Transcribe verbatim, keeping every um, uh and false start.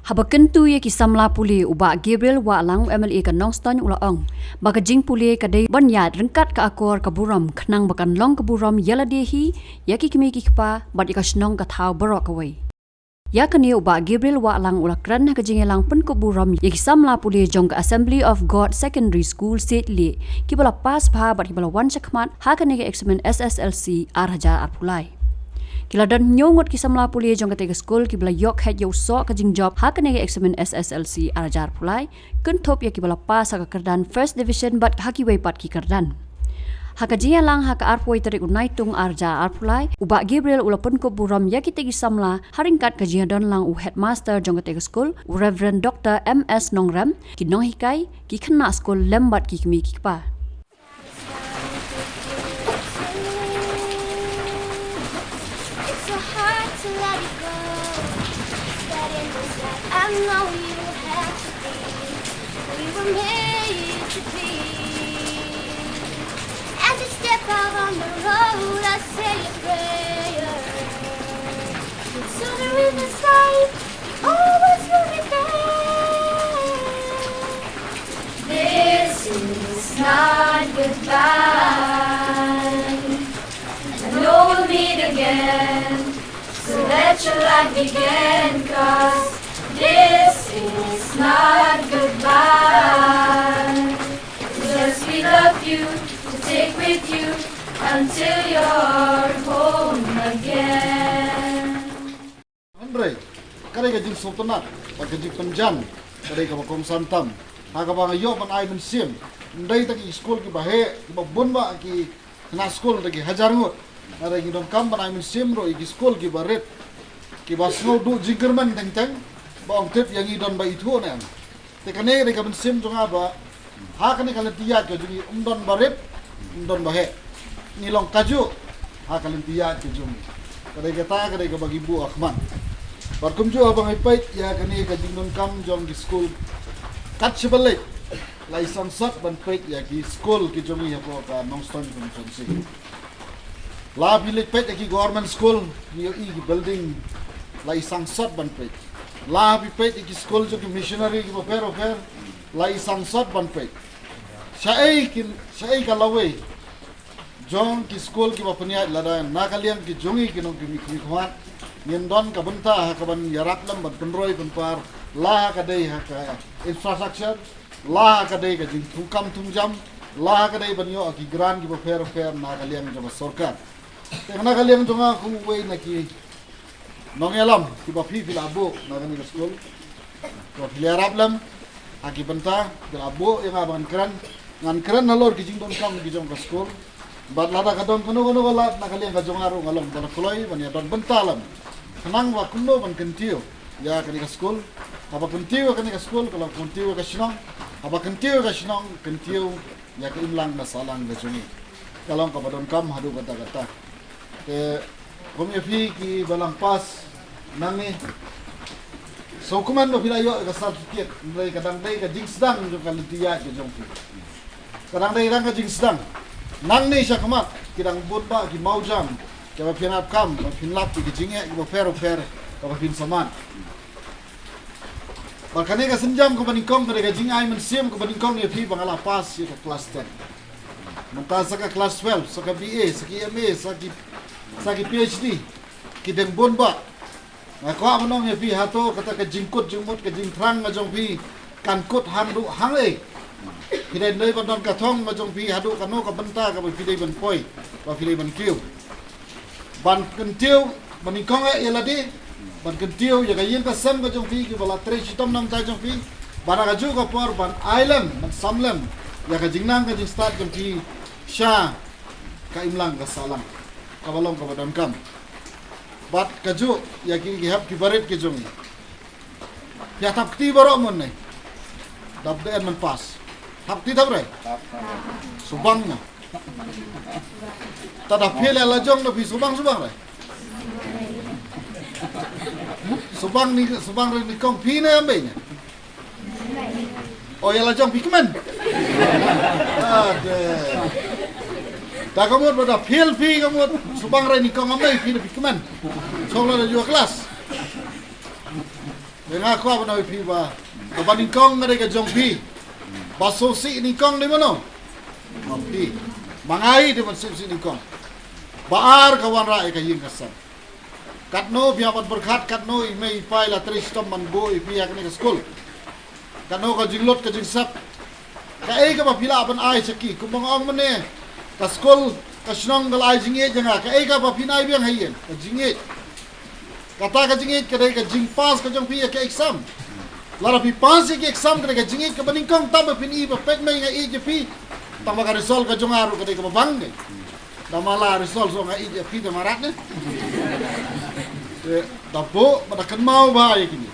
Haba kyntu ïa ki samla pule, u Bah Gabriel Wahlang, u M L A ka Nongstoiñ, u la ong ba ka jingpule ka dei ban ïaid ryngkat ka akor ka burom, khnang ba kan long ka burom ïa lade hi, ïa ki kmie ki kpa bad ïa ka shnong ka thaw baroh kawei. Ïa kane u Bah Gabriel Wahlang u la kren ha ka jingïalang pynkup burom ïa ki samla pule jong ka Assembly of God Secondary School Siejlieh, kiba la pass bha bad kiba la wan shakhmat ha kane ka eksamin S S L C ar hajar arphew lai. Ki la don hynñiew ngut ki samla pule jong kata ka skul kiba la ïoh kheit ïa u soh ka jingjop ha kane ka eksamin S S L C ar hajar arphew lai, kynthup ïa kiba la pass ha ka kyrdan First Division bad ha kiwei pat ki kyrdan. Ha ka jingïalang ha ka arphew tarik u Naitung ar hajar arphew lai, u Bah Gabriel u la pynkup burom ïa kita ki samla ha ryngkat ka jingïadon lang u headmaster jong kata ka skul, u Reverend Doctor M S Nongrem, ki nonghikai, ki khynnah skul lem bad ki kmie ki kpa. It's so hard to let it go. That in this life I know you have to be. We were made to be. As you step out on the road, I say a prayer. So there is this life, always will be there. This is not goodbye. I know we'll meet again. So let your light begin, 'cause this is not goodbye. Just we love you to take with you until you're home again. Hynrei ka dei ka jingsngewtynnat bad ka jingpynjan ka dei kaba kongsan tam. Ha kaba nga ïoh ban ai mynsiem, ym dei tang ki skul kiba heh, kiba bun ba ki khynnah skul da ki hajar ngut. Hynrei ngi donkam ban ai mynsiem ruh ïa ki skul kiba rit, kiba sngew duh jingkyrmen teng teng, ba ong tip ïa ngi don ba ithuh ne em. Te kane ka dei ka mynsiem jong nga ba ha kane ka lynti ïaid ka jong ngi, ym don ba rit, ym don ba heh. Ngi long kajuh ha ka lynti ïaid ka jong ngi. Ka dei kata ka dei kaba ngi buh ha khmat. Bad kumjuh haba ngi peit ïa kane ka jingdonkam jong ki skul, kat shaba leit la i sangsot ban peit ïa ki skul ki jong ngi hapoh ka Nongstoiñ Constituency. La phi leit peit ïa ki government school, ngi ïohi ki building la i sangsot ban peit. La phi peit ïa ki skul jong ki missionary kiba pher bapher, la i sangsot ban peit. Shaei kin, shaei ka lawei jong ki skul kiba pynïaid lada na ka liang ki jong ngi ki nongkynmaw kynmaw khmat, ngin don ka bynta ha kaban ïarap lem ban pynroi pynpar, la ha ka dei ha ka infrastructure, la ha ka dei ka jingthungkam thungjam, la ha ka dei ban ïoh ki grant kiba pher bapher na ka liang jong ka sorkar. Te na ka liang jong nga kum uwei na ki nongïalam kiba phi phi la buh na kane ka skul, kiba phi la ïarap lem ha ki bynta, phi la buh ïa nga ban kren, ngan kren halor ki jingdonkam ki jong ka skul. Bad lada ka don kano kano ka lad na ka liang ka jong nga ruh nga long ba la kloi ban ïa don bynta lem. Khnang ba kumno ban kyntiew ïa kane ka skul. Haba kyntiew ïa kane ka skul ka long kyntiew ïa ka shnong. Haba kyntiew ïa ka shnong kyntiew ïa ka imlang ka sahlang ka jong ngi. Ka long kaba donkam haduh katta katta. Te kum ïa phi kiba la pass nangne, sngewkmen ba phi la ïoh ka certificate, hynrei ka dang dei ka jingsdang jong ka lynti ïaid ka jong phi. Ka dang dei dang ka jingsdang. Nangne shakhmat ki dang bun ba ki mawjam kaba phin ap kam, ba phin lap ïa ki jingeh kiba pher bapher kaba phin sumar. Bad kane ka sienjam kaba nyngkong ka dei ka jingai mynsiem kaba nyngkong ïa phi ba nga la pass ïa ka class ten. Mynta sa ka class twelve, sa ka B A, sa ki M A, sa ki, sa ki P H D, ki dang bun ba. Nga kwah ban ong ïa phi hato kata ka jingkut jingmut ka jingthrang ka jong phi kan kut hangduh hangne. Phi dei ban don ka thong ka jong phi haduh kano ka bynta kaba phi dei ban poi, ba phi dei ban kiew. Ban kyntiew, ban nyngkong eh ïa lade, ban kyntiew ïa ka ïing ka sem ka jong phi kiba la trei shitom na ka bynta jong phi, bad ha kajuh ka por ban ai lem, ban sam lem ïa ka jingnang ka jingstad jong phi sha ka imlang ka sahlang kaba long kaba donkam. Bad kajuh ïa ki, ki hep ki barit ki jong ngi. Ïa thap kti baroh mon ne. Dap dei en man pass. Thap kti thap re. Subang mo. Ta da phi la jong da phi subang, subang re. Subang ni, subang re ni kong phi ne ambe ne. O ïa la jong phi kmen. Ade. Ta ka mut ba da phi phi ka mut subang re ni kong ambe phi ne phi kmen. Song la da jua kelas. Nga kwah ban ong ïa phi ba kaba nyngkong ka dei ka jong phi. Ba sngewsih nyngkong dei mano? Ba phi. Ma nga hi dei ban sngewsih nyngkong. Ba ar ka wanrah ïa ka ïing ka sem. Katno phi hap ban pyrkhat, katno i mei i pa i la trei shitom ban buh ïa phi ha kane ka skul. Katno ka jinglut ka jingsep. Kaei kaba phi lah ban ai sha ki, kumba nga ong mynne. Ka skul, ka shnong ka la ai jingïeit ïa nga. Kaei kaba phin ai biang ha ïing, ka jingïeit. Kata ka jingïeit ka dei ka jingpass ka jong phi ïa ka exam. Lada phi pass ïa ka exam ka dei ka jingïeit kaba nyngkong, tang ba phin i ba peit mei nga ïeit ïa phi. Tang ba ka result ka jong nga ruh ka dei kaba bang dei. Da ma la result shuh nga ïeit ïa phi da ma rat ne. Eh, da buh ba da kynmaw ba ïa kine.